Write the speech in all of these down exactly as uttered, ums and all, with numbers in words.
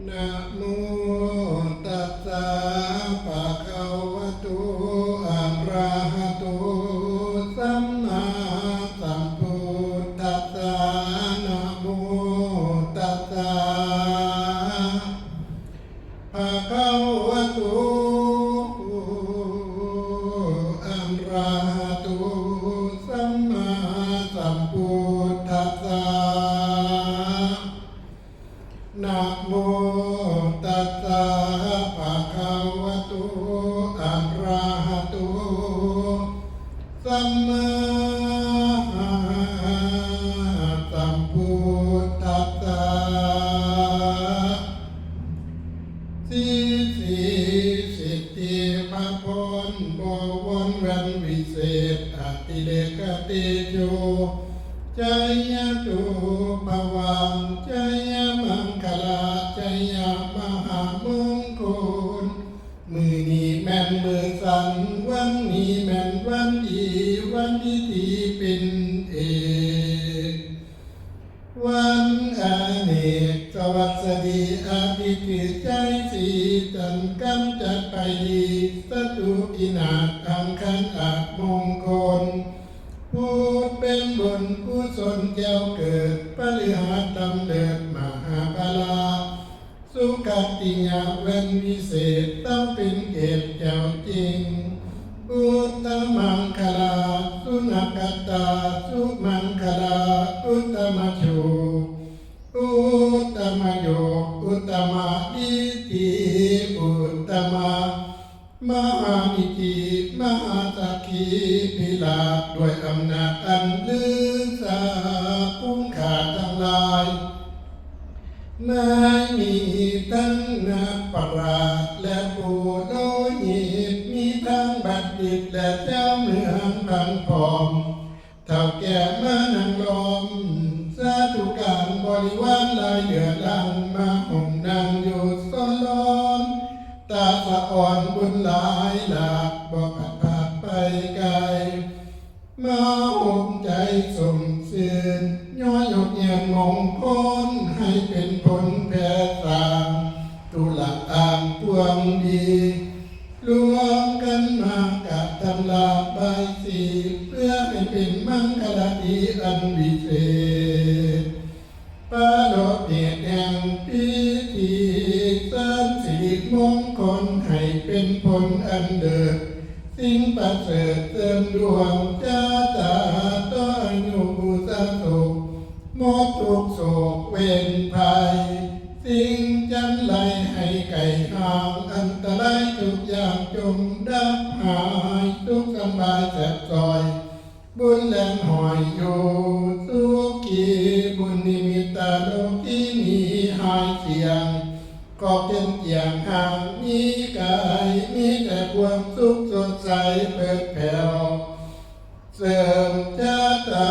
นะโมตัสสะ ภะคะวะโต อะระหะโต สัมมาสัมพุทธัสสะ นะโมตัสสะ ภะคะวะโต อะระหะโต สัมมาสัมพุทธัสสะ นะโมตัสสะ ภะคะวะโต อะระหะโต สัมมาสัมพุทธัสสะ สิทธิ สิทธิพระพร บวรแหวนวิเศษ อติเรกเตโช ชัยโต ภวัง ชัยมังคลา ชัยมหามงคล มื้อนี้แม่นมื้อสัน วันนี้แม่นวันดี วันดีที่เป็นเอก วันอเนกสวัสดี อาทิตย์คือใจสีจันทร์กำจัดภัยดี ศัตรูพินาศอังคารอาจมงคล พุธเป็นบุญกุศลแก้วเกิด พฤหัสดำเนิดมหาพลา สุขติยาแว่นวิเศษ เต้าเป็นเกศแก้วจริง อุตตมังคลา สุนักตา สุมังคลา อุตตมโชค อุตตมโยค อุตตมดิฏฐิ อุตตมมหานิธิ มหาสักขีพิราช ด้วยอำนาจอันฤทธิ์สา พุงข้าทั้งหลาย ไม่มีทั้งนักปราชญ์และปุโรหิต มีทั้งบัณฑิตและเจ้าเมืองพังผอม เฒ่าแก่มานั่งล้อม สาธุการบริวารหลายเหลือหลัง มาห่มนั่งอยู่ซ้อนล้อม ตาสะอ่อนบุญหลายหลาก บ่ผัดพรากไปไกล มาห่มใจสมซื่น ย้อยยกเยียนมงคล ให้เป็นผลแผ่สร้าง ตุละอางพวงดี รวมกันมากราบทำลาบายสี เพื่อให้เป็นมังคลาดีอันวิเศษ ปรารภเหตุแห่งพิธี เสริมสิริมงคลให้เป็นผลอันเลิศ สิ่งประเสริฐเสริมดวงชะตา ต่ออายุบูชาสุข หมดทุกข์โศกเวรภัย สิ่งจันไรให้ไกลห่าง อันตรายทุกอย่างจงดับหาย สุขสำบายแสบสอย บุญแล่นห้อยอยู่ สุขี บุญนิมิตตาโลกีนี้หายเสียง ก็เป็นเจียงห่างมีไกล มีแต่ความสุขสดใสเปิดแผ่ว เสริมชะตา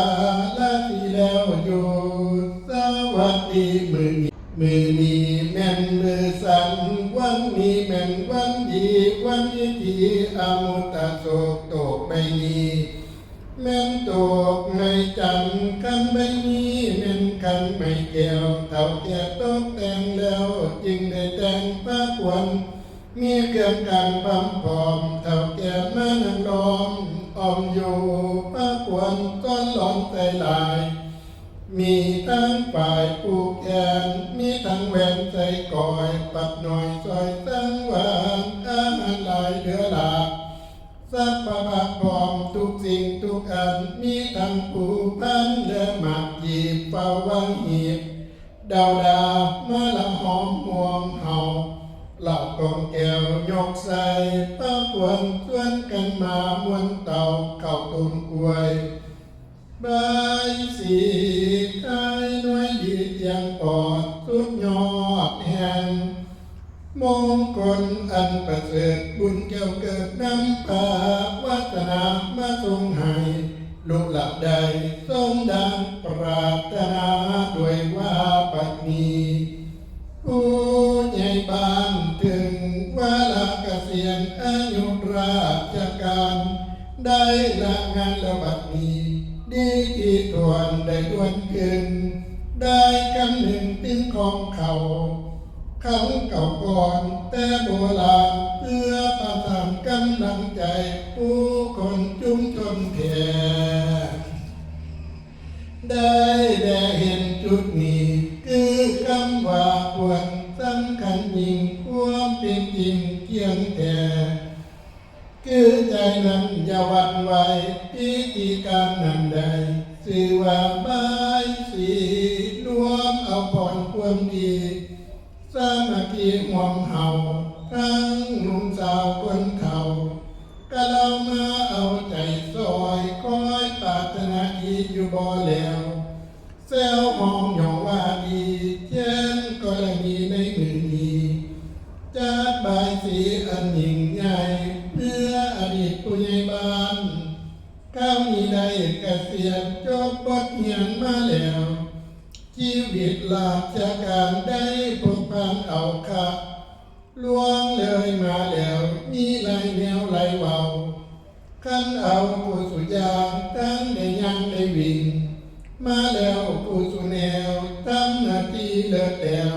ราศีแล้วอยู่ สวัสดีมื้อนี้ มื้อนี้แม่นมื้อสัน วันนี้แม่นวันดี วันดีที่อมุตตะโสกโตกใบนี้ แม่นโตกในจันทร์ คันใบนี้แม่นคันไม้แก้ว เฒ่าแก่ตกแต่งแล้ว จึงได้แต่งประกวร มีเครื่องกลางพร้อมพร้อม เฒ่าแก่มานั่งล้อม อ้อมอยู่ประกวร ซ้อนล้อมใจหลาย มีทั้งฝ่ายผูกแขน มีทั้งแหวนใส่กอย ปัดหน่อยซอยสังวาน อาหารหลายเหลือหลาก สัพพะพร้อมทุกสิ่งทุกอัน มีทั้งผู้พันและหมากหยีบ เฝ้าวังหีบ ดาวดาบมาละหอมห่วงเฮา เหล้ากองแก้วยกใส่ ประกวรชวนกันมาม่วนเต้า เข้าตูนกล้วย ใบสีคล้ายหน่วยดีเตียงปอด สุดยอดแห่งมงคลอันประเสริฐ บุญแก้วเกิดนำพาวาสนามาส่งให้ ลูกหลานได้สมดังปรารถนาด้วยว่าบัดนี้ ผู้ใหญ่บ้านถึงวาระเกษียณอายุราชการ ได้ละงานแล้วบัดนี้ ดีที่ทวนได้ด่วนขึ้น ได้คำนึงถึงของเขา ของเก่าก่อนแต่โบราณ เพื่อประสานกำลังใจผู้คนชุมชนแทน ได้แลเห็นจุดนี้ คือคำว่าควรสำคัญยิ่ง ความเป็นจริงเที่ยงแท้ คือใจนั้นอย่าหวั่นไหว พิธีการนั้นได้ชื่อว่าบายสี รวมเอาพรความดี สามัคคีห่วมเฮา ทั้งหนุ่มสาวคนเฒ่า ก็เล่ามาเอาใจซอย คอยปรารถนาดีอยู่บ่แล้ว แซวหอมหยองว่าดี เช่นกรณีในมื้อนี้ จัดบายสีอันยิ่งใหญ่ เพื่ออดีตผู้ใหญ่บ้าน คราวนี้ได้เกษียณจบบทเรียนมาแล้ว ชีวิตราชการได้พบผ่านเอาค่ะ ล่วงเลยมาแล้ว มีหลายแนวหลายเว้า คันเอาผู้สู่อย่าง ทั้งได้ย่างได้วิ่ง มาแล้วผู้สู่แนว ทำหน้าที่เลิศแล้ว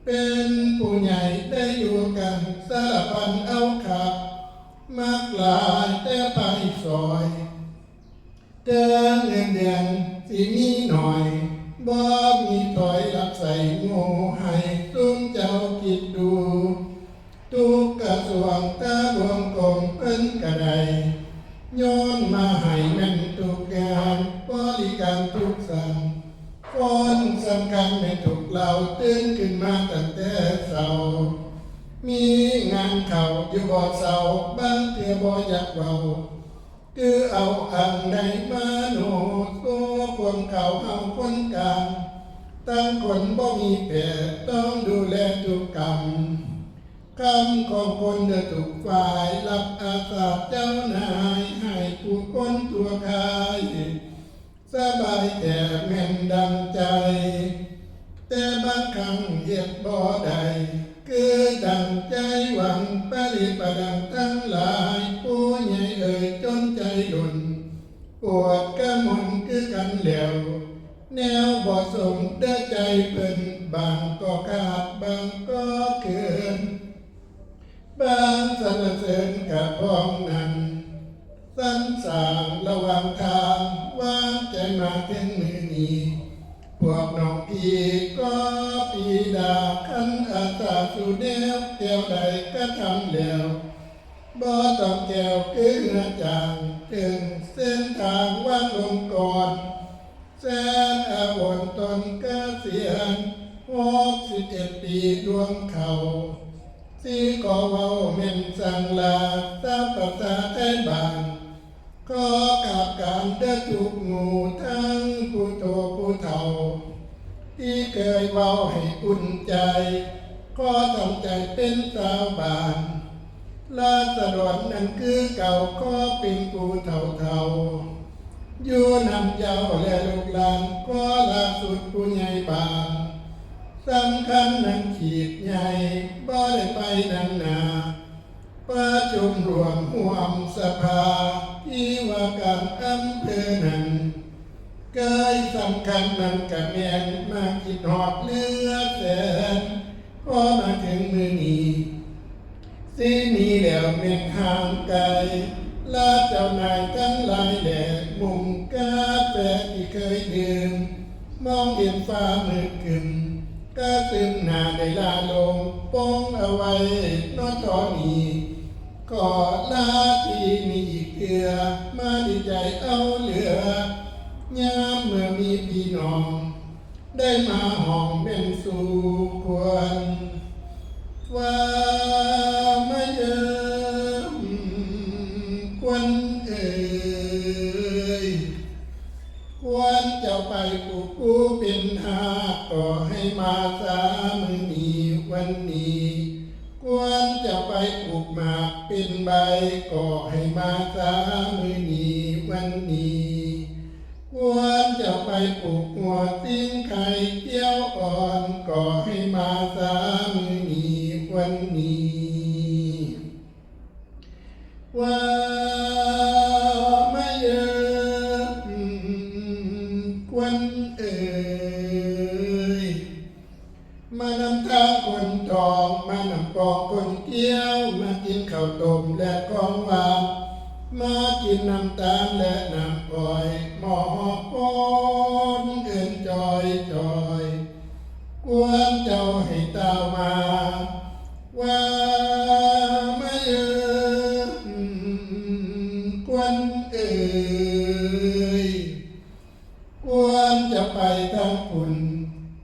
เป็นผู้ใหญ่ได้อยู่กัน สารพันเอาค่ะ มักหลายแต่ไปซอย แต่เงินเดือนสิมีหน่อย บ่มีถอยรับใส่หมู่ ให้ซุมเจ้าคิดดู ทุกกระทรวงตะบวงกรมเพิ่นกะได้ โยนมาให้แม่นทุกงาน บริการทุกสั่ง คนสำคัญแม่นทุกเหล่า ตื่นขึ้นมาตั้งแต่เช้า มีงานเข้าอยู่บ่เซา บางเทื่อบ่อยากเว้า คือเอาอังในมโน โซ่ความเขาเฮาคนกลาง ตั้งคนบ่มีแปร ต้องดูแลทุกกรรม คำของคนเด้อทุกฝ่าย รับอาสาเจ้านาย ให้ผู้คนทั่วค่าย สบายแต่แม่นดังใจ แต่บางครั้งเฮ็ดบ่ได้ คือดังใจหวัง ปริประดังทั้งหลาย ผู้ใหญ่เอ่ยจนใจหล่น ปวดกระหม่อนคือกันแล้ว แนวบ่สมเด้อใจเพิ่น บางก็ขาด บางก็เขิน บางสรรเสริญกะพ้องนั้น สรรสร้างระหว่างทาง วางใจมาถึงมื้อนี้ พวกน้องพี่ก็ปีดา คันอาสาสู่แนวแก้วใดกระทำแล้ว บ่ต้องแก้วคือเหือจาง ถึงเส้นทางวางลงก่อน แสนอาวรณ์ตนเกษียณ หกสิบเอ็ดปีดวงเขา สิขอเว้าแม่นสั่งลา ตามประสาไทบ้าน ขอกราบการเด้อทุกหมู่ ทั้งผู้โตผู้เฒ่า ที่เคยเว้าให้อุ่นใจ ขอทำใจเป็นชาวบ้าน ราษฎรนั้นคือเก่า ขอเป็นผู้เฒ่าๆ อยู่นำเย้าและลูกหลาน ขอลาสุดผู้ใหญ่บ้าน สำคัญนั้นขีดใหญ่ บ่ได้ไปนำหน้า ประชุมร่วมห่วมสภา ที่ว่าการอำเภอนั้น เกยสำคัญนั้นกะแม่น มาคิดฮอดเหลือแสน พอมาถึงมื้อนี้ สิหนีแล้วแม่นห่างไกล ลาเจ้านายทั้งหลายแล มุมกาแฟที่เคยดื่ม มองเห็นฟ้ามืดครึ้ม กะซึมหน้าได้ลาลง ปงเอาไว้เนาะเท่านี้ ขอลาที่นี่อีกเทื่อ มาดีใจเอาเหลือ ยามเมื่อมีพี่น้อง ได้มาห้องแม่นสู่ควร ว่ามาเยิมควรเอ่ย ควรเจ้าไปปลูกกู้เป็นหาก ก็ให้มาสามื้อนี้วันนี้ ควรเจ้าไปปลูกหมากเป็นใบ ก็ให้มาสามื้อนี้วันนี้ ควรเจ้าไปปลูกหัวสิงไข่เขียวอ่อน ก็ให้มาสามื้อนี้วันนี้ ว่ามาเยิมควรเอ่ย มานำทาง คนทอง มานำปองคนเกี้ยว มากินข้าวต้มและของหวาน มากินน้ำตาลและน้ำอ้อย หม้อหอกคนเอิ้นจอยจอย กวนเจ้าให้เต้ามา ว่ามาเอิ้น กวนเอ๋ย กวนจะไปทางคุณ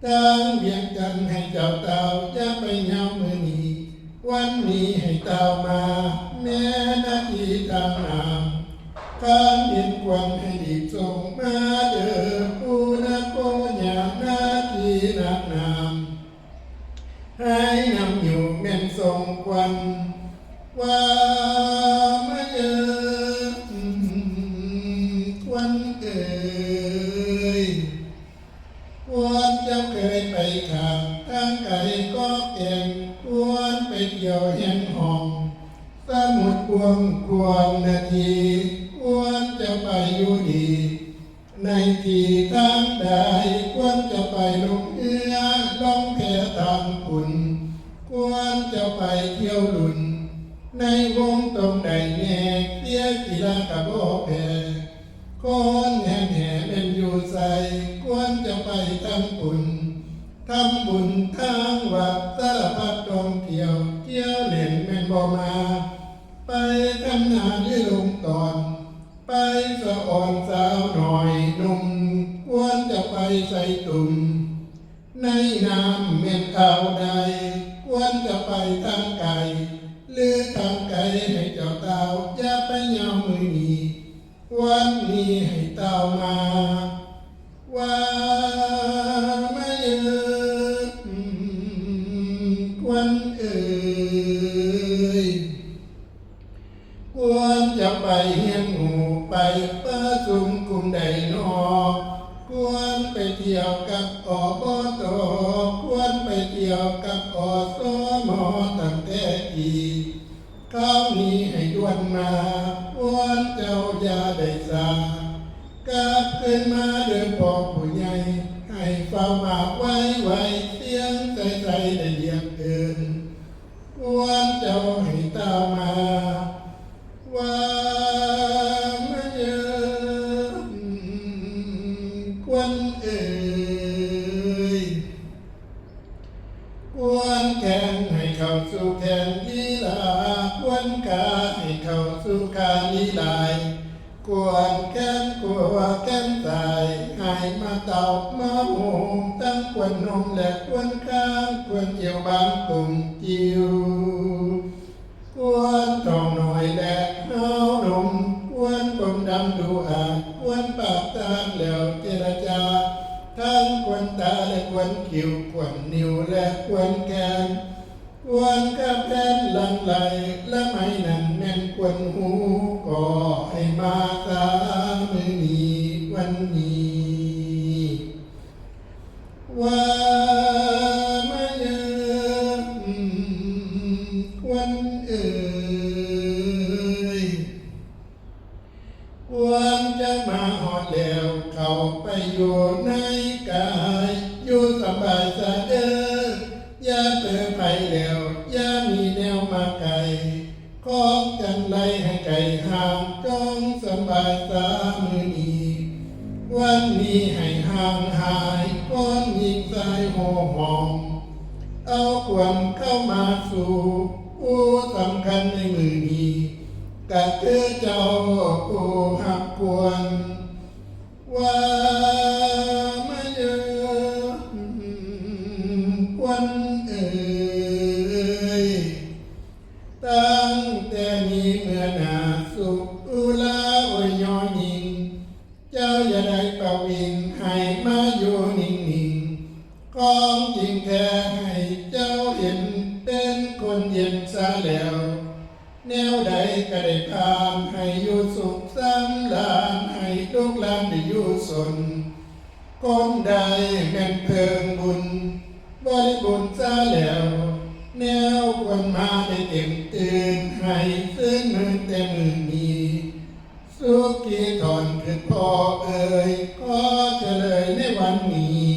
ทางเวียงจันทน์ ให้เจ้าเต้าอย่าไปยาวมื้อนี้ วันนี้ให้เต้ามา แม่นาทีทางน้ำ คันเห็นกวนให้รีบส่งมาเด้อ ปู่นาโกย่านาทีนักน้ำ ให้นำอยู่แม่นส่งควัน ว่ามาเอิ้น ควันเอ๋ย ควันเจ้าเคยไปข้างทางไกลก็แก่ง ควันไปเที่ยวแห่งห้อง สมุทรกวางควางนาที ควันเจ้าไปอยู่ดี ในที่ทางใด ควันจะไปลงเฮือ ล่องแพทางคุณ ควันจะไปเที่ยวลุ่น ในวงตรงใดแน่ เสียกีฬากะบ่แพ้ คนแห่นแห่แม่นอยู่ใส ควันจะไปทำบุญ ทำบุญทางวัด สารพัดท่องเที่ยว เที่ยวเล่นแม่นบ่มา ไปทำนาหรือลงตอน ไปสะออนสาวน้อยหนุ่ม ควรจะไปใส่ตุ่ม ในน้ำแม่นอ่าวใด ควรจะไปทางไกล หรือทางไกลให้เจ้าเต้าอย่าไปยาวมื้อนี้ วันนี้ให้เต้ามา ว่ามาเอิ้น ควันเอ๋ย ควรจะไปเฮียนหมู่ ไปประชุมกลุ่มใดหนอ ควรไปเที่ยวกับ อ บ ต ควรไปเที่ยวกับ อ ส ม ตั้งแต่กี้ คราวนี้ให้ด่วนมา ควรเจ้าอย่าได้ช้า กลับคืนมาเด้อพ่อผู้ใหญ่ ให้ฟ้าวมาไวๆ เสียงใสๆ ได้เรียกเอิ้น ควรเจ้าให้เต้ามา ว่ามาเอิ้น ควันเอ๋ย ควรแข่งให้เข้าสู่แข่งลีลา ควรกาให้เข้าสู่คาลีลาย ควรแขนขวาแขนซ้าย ให้มาเต้ามาโฮม ทั้งควรนมและควรข้าง ควรเอวบางกงจิ๋ว ควรท้องน้อยและหาวนม ควรกลมดำดูอาจ ควรปากตานแล้วเจรจา ทั้งควรตาและควรคิ้ว ควรนิ้วและควรแขน ควรกระแพนหลั่งไหล ละไมนั้นแม่นควรหู ก็ให้มาซามื้อนี้วันนี้ ว่ามาเอิ้น ควันเอ๋ย ควรจะมาฮอดแล้ว เข้าไปอยู่ในกาย อยู่สบายซะเด้อ อย่าเผลอไปแล้ว อย่ามีแนวมาไกล ของจังไรให้ไกลห่าง จงสบายซามื้อนี้ วันนี้ให้ห่างหาย คนยิงสายโหหอง เอาควรเข้ามาสู่ ผู้สำคัญในมื้อนี้ กะคือเจ้าผู้ฮักควร ว่ามาเอิ้น ควันเอ๋ย ตั้งแต่นี้เมื่อหน้า สุขอุราโอยยอหญิง เจ้าอย่าได้ประวิง ให้มาอยู่นิ่งๆ ของจริงแท้ให้เจ้าเห็น เป็นคนเย็นซะแล้ว แนวใดก็ได้ผ่าน ให้อยู่สุขสำราญ ให้ลูกหลานได้อยู่สน คนใดแม่นเพิ่งบุญ บริบูรณ์ซะแล้ว แนวควรมาได้เต็มตื่น ให้ซื่นมื่นแต่มื้อนี้ สุขีถอนคือพ่อเอ๋ย ขอเฉลยในวันนี้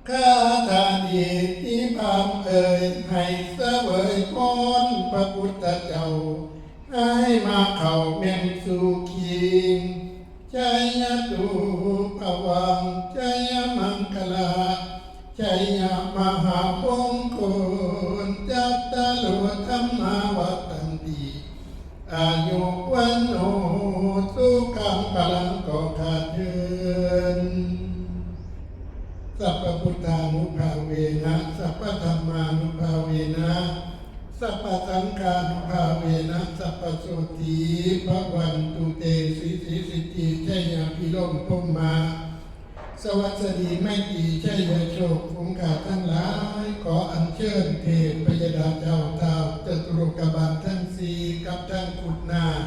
คาถาดีที่พา เอ่ยให้เสวยพรพระพุทธเจ้า ให้มาเข้าแม่นสู่คิง ชัยยะตูปะวัง ชัยยะมังคละ ชัยยะมหามงคล จัตตาโรธัมมาวัฏฏันติ อายุวัณโณสุขังพลัง ขอข้าเทิน สัพพพุทธานุภาเวนะ สัพพธรรมานุภาเวนะ สัพพสังฆานุภาเวนะ สัพพโสติภะวันตุเต สิทธิสิทธิชัยยาภิรมย์พรหมา สวัสดีไมตรีชัยยโชค ฝูงข้าทั้งหลาย ขออัญเชิญเทพพยดาเจ้าท้าวจตุโลกบาลทั้งสี่ กับทั้งขุนนาง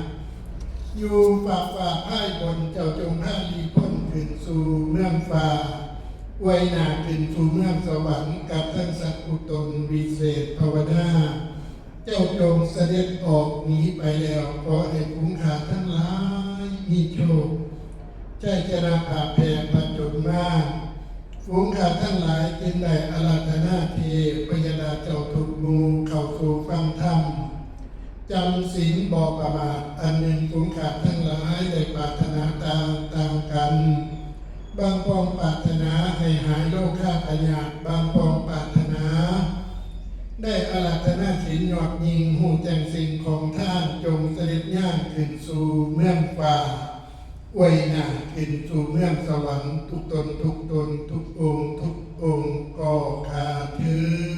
อยู่ฟากฟ้าภายบน เจ้าจงพาลีพ้นขึ้นสู่เมืองฟ้า อวยหน้าขึ้นสู่เมืองสวรรค์ กับทั้งสักขุตนวิเศษภาวนา เจ้าจงเสด็จออกหนีไปแล้ว ขอให้ฝูงข้าทั้งหลายมีโชค ชัยชนะผ่าแผ่ผจญมาร ฝูงข้าทั้งหลายจึงได้อาราธนาเทพพยดาเจ้าทุกหมู่เข้าสู่ฟังธรรม จำศีลบ่ประมาท อันหนึ่งฝูงข้าทั้งหลายได้ปรารถนาต่างต่างกัน บางพองปรารถนาให้หายโรคาพยาธิ บางพองปรารถนา ได้อาราธนาศีลยอดยิ่ง ฮู้แจ้งสิ่งของทาน จงเสด็จย่างขึ้นสู่เมืองฟ้า อวยหน้าขึ้นสู่เมืองสวรรค์ ทุกตนทุกตน ทุกองค์ทุกองค์ ขอข้าเทิน